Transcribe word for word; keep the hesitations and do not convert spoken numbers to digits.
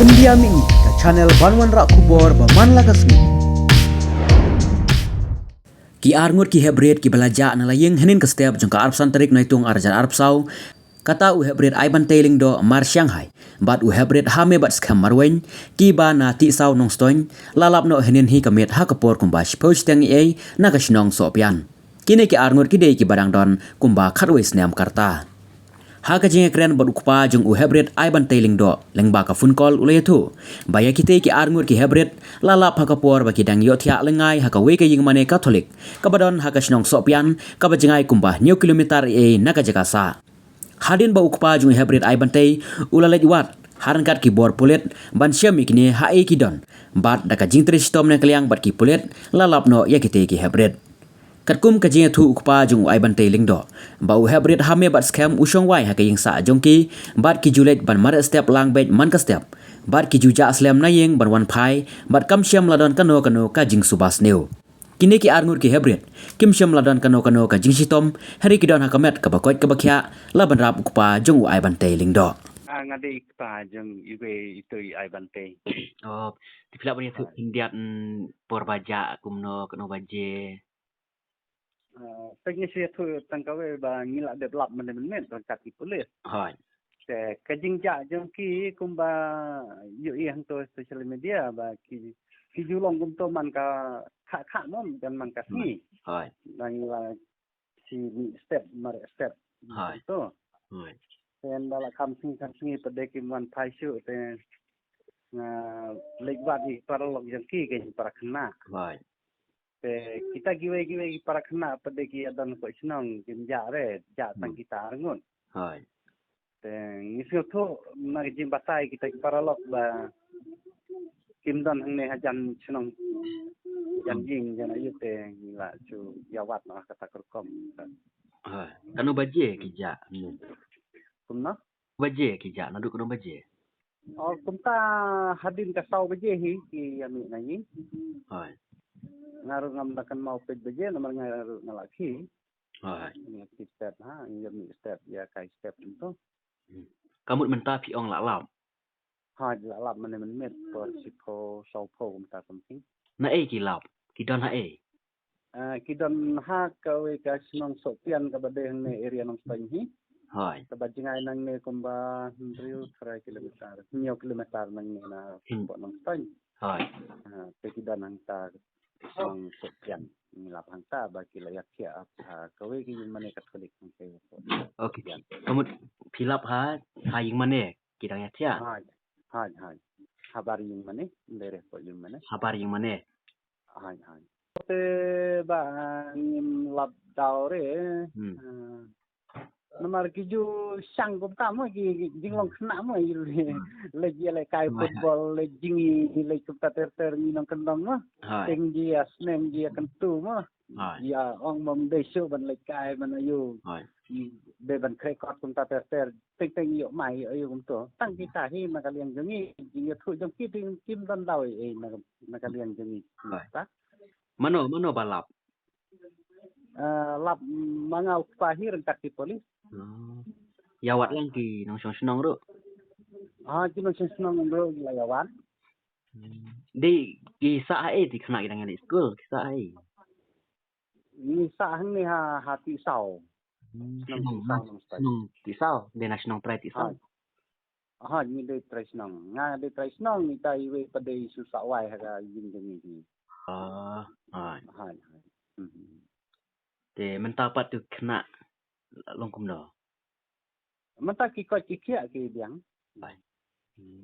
India Mini, ka channel ban wanrah khubor ba man la ka sngi. Ki arngut ki heprit kiba la jah na la ïing hynnin ka step jong ka arphew san tarik Naitung arhajar arphew saw, kata u heprit Aibantei Lyngdoh Marshanghai bad u heprit Hame bad Skhem Marwein, kiba na Tihsaw Nongstoiñ, la lap noh hynnin hi ka miet ha ka por kumba shiphew shiteng eiei na ka shnong Sohpian. Kine ki arngut ki dei kiba dang don kumba khatwei snem ka rta. Ha ka jingïakren bad u kpa jong u heprit Aibantei Lyngdoh lyngba ka phone call, u la ïathuh ba ïa kitei ki arngut ki heprit la lap ha ka por ba ki dang ïohthiah lyngngai ha kawei ka ïingmane Katholik kaba don ha ka shnong Sohpian, kaba jngai kumba hynñiew kilometer eiei na ka jaka sah. Hadien ba u kpa jong u heprit Aibantei u la leit wad ha ryngkat ki bor pulit ban shem ïa kine haei ki don, bad da ka jingtrei shitom na ka liang bad ki pulit la lap noh ïa kitei ki heprit. Katkum ka jingïathuh u kpa jong u Aibantei Lyngdoh ba u heprit Hame bad Skhem u shong wai ha ka ïing sah jong ki bad ki ju leit ban mareh step lang beit man ka step, bad ki ju jah slem na ïing ban wan phai bad kam shym la don kano kano ka jingsuba sniew. Kine ki arngut ki heprit kim shym la don kano kano ka jingshitom, hynrei ki don ha ka met kaba koit kaba khiah, la bynrap u kpa jong u Aibantei Lyngdoh. Ah, nga dei kpa jong iwei itu i Aibantei. Oh, te phi lah ban ïathuh khyndiat, mm, por ba jah kumno, katno baje? Ah, peit ngi shu ïathuh tang kawei ba ngi la dep lap mynne mynmiet ryngkat ki pulit. Hooid. Te ka jingjah jong ki kumba ïohi hangto social media ba ki, ki ju long kumto man ka kha kha mo, jan man ka sngi. Hooid. Ba ngi la shi mih step, mareh step. Hooid. Kumto. Hooid. Te ynda la kham sngi kham sngi pat de kim wan phai shuh te nga leit wad ïa ki paralok jong ki, ki para khynnah. Hooid. Te kita kiwei kiwei ki para khynnah pat de ki ïa don hapoh shnong kim jah re, jah tang kita arngut. Hooid. Te ngi sngewthuh na ka jingbatai kita ki paralok ba kim don hangne hajan shnong, jan ïing jan aïu, te ngi la shu ïa wad noh kata ka rukom. Hooid. Katno baje ki jah? Kumno? Baje ki jah, naduh katno baje? Oh, kumta hadien ka saw baje hi ki ïa mih na ïing. Hooid. Nga ruh ngam da kynmaw peit baje namar nga ruh nga la khie. Hooid. Nga khie step ha, ïa mih step, ïa kai step kumto. Hmm. Ka mut mynta phi ong la lap? Hooid, la lap mynne mynmiet por shiphew sawphew kumta something. Naei ki lap? Ki don haei? Ah, ki don ha kawei ka shnong Sohpian kaba dei hangne area Nongstoiñ hi. Hooid. Kaba jngai nangne kumba hynriew trai kilometer, hynñiew kilometer nangne na hapoh Nongstoiñ. Hooid. Ah, te ki don hangta shnong Sohpian. Ngi lap hangta ba ki la ïathiah ha kawei ka ïingmane Katholik hangta. Okay. Ka mut phi lap ha, ha ïingmane ki dang ïathiah? Hooid, hooid, hooid. Habar ïingmane, ndei re hapoh ïingmane. Habar ïingmane. Hooid, hooid. Te ba ngim lap daw re. Hmm. Ah, namar ki ju shang kumta mo, ki, ki jinglong khynnah mo, ki leit ïalehkai football, leit jngi, leit kumta ter ter, ngi nongkyndong mo. Hooid. Teng ji ïa sneng, ji ïa kyntu mo. Hooid. Ïa ong mo ym dei shuh ban lehkai ban aïu. Hooid. Dei ban khreh kot kumta ter ter. Teng teng ïoh mai ïoh aïu kumto. Tang kita hi na ka liang jong ngi, jingïathuh jong ki dei kim don daw ei ei na, na ka liang jong ngi. Hooid. Ta? Mano, mano ba lap? Ah, lap ma nga u kpa hi ryngkat ki police. Oh. Ïa wad lang ki nongshong shnong ruh? Ah, ki nongshong shnong ruh la ïa wad. Hmm. Dei ki sah haei te khynnah ki dang ïa leit skul, ki sah haei? Ngi sah hangne ha, ha Tihsaw. Hmm, shnong Tihsaw, Nongstoiñ. Shnong Tihsaw, dei na shnong trai Tihsaw. Hooid. Hooid, ngi dei trai shnong. Nga dei trai shnong, ita iwei pat dei shu sah wai ha ka ïing jong ngi hi. Ah, hooid. Hooid, hooid. Hmm. Te mynta pat tu khynnah long kumno? Mynta ki koit ki khiah ki biang. Hooid. Hmm.